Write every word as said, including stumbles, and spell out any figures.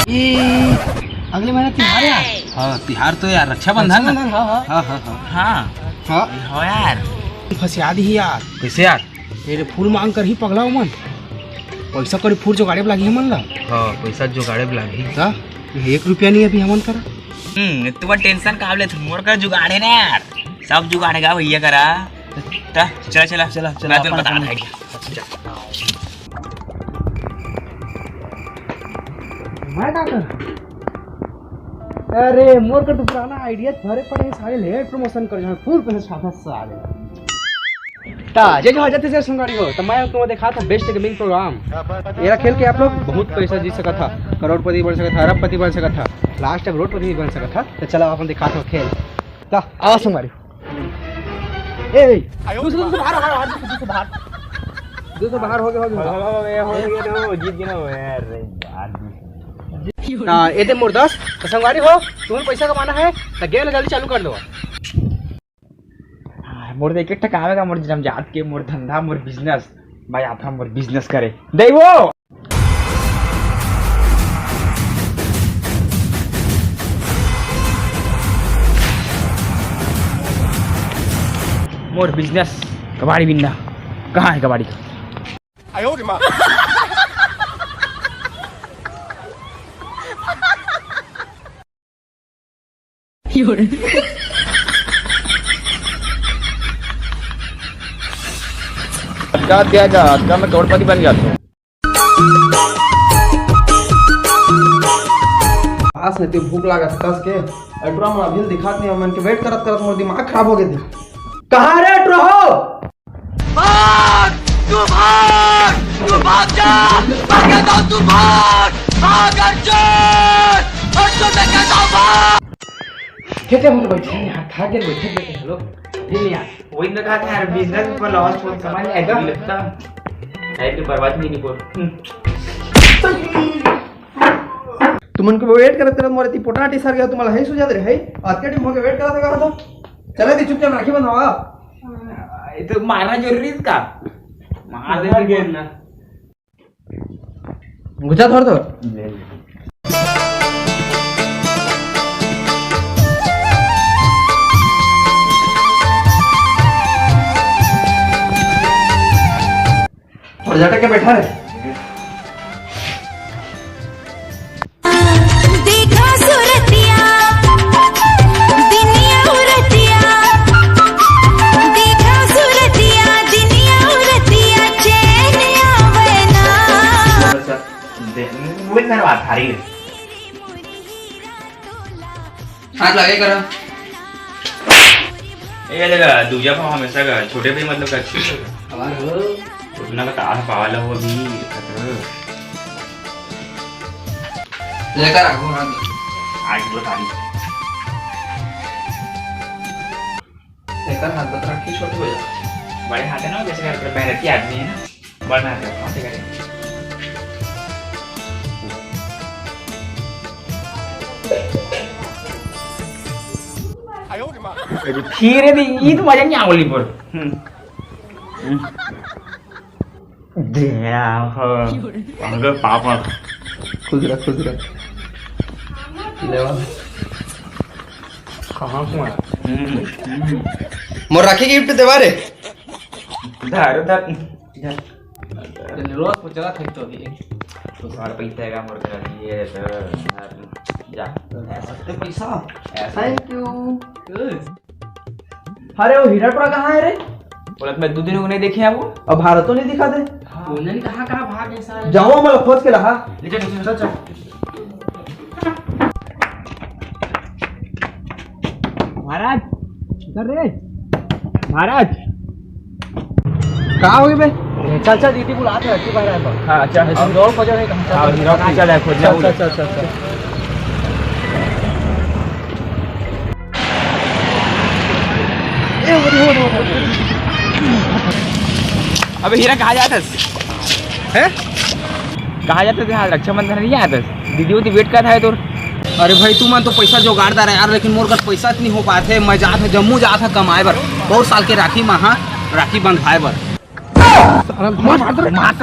ए, अगले महीना तिहार हे यार। हाँ, तिहार तो यार, रक्षाबंधन। रक्षाबंधन, हाँ, हाँ। हाँ, हाँ, हाँ। हाँ। हाँ। हो यार। फंसिया दी यार। कैसे यार? तेरे फूल मांग कर ही पगला मन। पैसा कड़ी फूल जुगाड़े बर लागही हमन ला। हाँ, पैसा जुगाड़े बर लागही। का? एक रुपया नहीं अभी हमन करा। हम्म, तुमन टेंशन काबर लेथो, मोर कर जुगाड़ हे ना यार। सब जुगाड़ हे गा भैया करा। त चला, चला, चला, चला, मैं तुमन अपन, बता अपन। रहा idea। मैं का कर? अरे, मोर कर तो पुराना idea भरे पड़े हे, सारे लेट promotion कर जहाँ फूल पे छापा सारे। ता, जे जो हजत से संगवारी हो, तो मैं तुमको दिखा था best gaming program। एला खेल के आप लोग बहुत पैसा जीत सकत हा, करोड़पति बन सकत हा, अरबपति बन सकत हा, last time रोडपति भी बन सकत हा। तो चला, अपन दिखा था खेल। ता, आवा संगवारी। ए, ए, दूसरा, दूसरा बाहर, बाहर, बाहर, दूसरा, दूसरा बाहर। दूसरा बाहर हो गया, हो गया। हो, हो, हो, हो, हो, जीत गया ना वो, यार, अरे यार, जीत। ता, ए दे मोर दस, तो संगवारी हो, तुमन पैसा कमाना हे, तो game ला जल्दी चालू कर दो। हाँ, मोर तो एक एक ठा काम हे गा, मोर जन्मजात के, मोर धंधा, मोर business। मैं आता हूँ मोर business करे। दे वो। मोर business, कबाड़ी बिनना। कहाँ हे कबाड़ी? अतका दिया जा, अतका में करोड़पति बन जाथो। आज हे ते भूख लागत हे कस के। ए टुरा मन अभी ले दिखात नहीं, हमन के wait करत करत मोर दिमाग खराब हो गए थे। कहाँ रे टुरा हो? भाग! तू भाग! तू भाग जा! मैं कहता हूँ तू भाग! भाग अर्जुन! अर्जुन, मैं कहता हूँ भाग! खेते में तो बैठे हैं यार, थक गए, बैठे बैठे। हेलो, ये नहीं यार, वही मैं कहा था यार, business पर loss बहुत समझ नहीं आया, लगता है कि बर्बाद नहीं निकल। हम्म। तुमन के wait करत करत मोर इतनी पोटाटी सर गया, तुम्हारा है सुझाव रहे, आज के time हो गया wait करत करत। चला दी चुपचाप राखी बंधवा। ये तो मारना जरूरी है इसका। मार दे गेंद ना। गुस्सा थोड़ तो। थोड़ा झटक के बैठा रे। देखा सूरतिया, दिनिया उरतिया, देखा सूरतिया, दिनिया उरतिया, चैन आवे ना। वो इतना बात आ रही है। हाथ लगे करा। ए, ये देखा, दूजा पाव हमेशा का, छोटे भाई मतलब का अच्छी है। हमार हो। उतना का तार पावाला हो भी, खतरा। लेकर आ, घुमा दो। आज बता रही। लेकर हाथ बता, राखी छोटी हो जाती है। बड़े हाथ है ना, जैसे घर पर मेहनती आदमी है ना। बढ़ना है, कौन से करें? फिर भी ये तो मजा नहीं आवली पर। हम्म। हम्म। दे यार, हाँ। पागल पापड़। खुश रह, खुश रह। लेवा। कहाँ को है? हम्म, हम्म। मोर राखी gift देवा रे। धर, धर, धर। तेने रोज को चला फेंक तो भी। तो सार पैसा है का मोर करा दिए तो, धर, जा। तो पैसा? ऐसा। Thank you। अरे, वो हीरा टुरा कहाँ है रे? बोला, मैं दो दिन हो गए नहीं देखे हैं वो। अब भारत तो नहीं दिखा दे। हाँ। उन्होंने कहाँ, कहाँ भाग गए सारे? जाओ, मैं खोज के रहा। ले चल, चल, चल, चल। महाराज, इधर रे। महाराज। कहाँ हो गए बे? चाचा, दीदी बुलाते हैं, राखी बांध रहा है तो। हाँ, अच्छा। ऐसे दौड़ खोजा नहीं कहाँ। हाँ, हीरा कहाँ चला है खोजना? चल, चल, चल, चल, चल। अबे हीरा, कहाँ जात हस? हैं? कहाँ जात हस? आज रक्षाबंधन नहीं आत हस? दीदी उदी wait करत हे तोर। अरे भाई, तुमन तो पैसा जुगाड़ डारे यार, लेकिन मोर कर पैसा नहीं हो पात हे। मैं जात हे, जम्मू जात हे कमाए बर, बहुत साल के राखी मा, हाँ, राखी बंधवाए बर। सारा मार, मार, मार।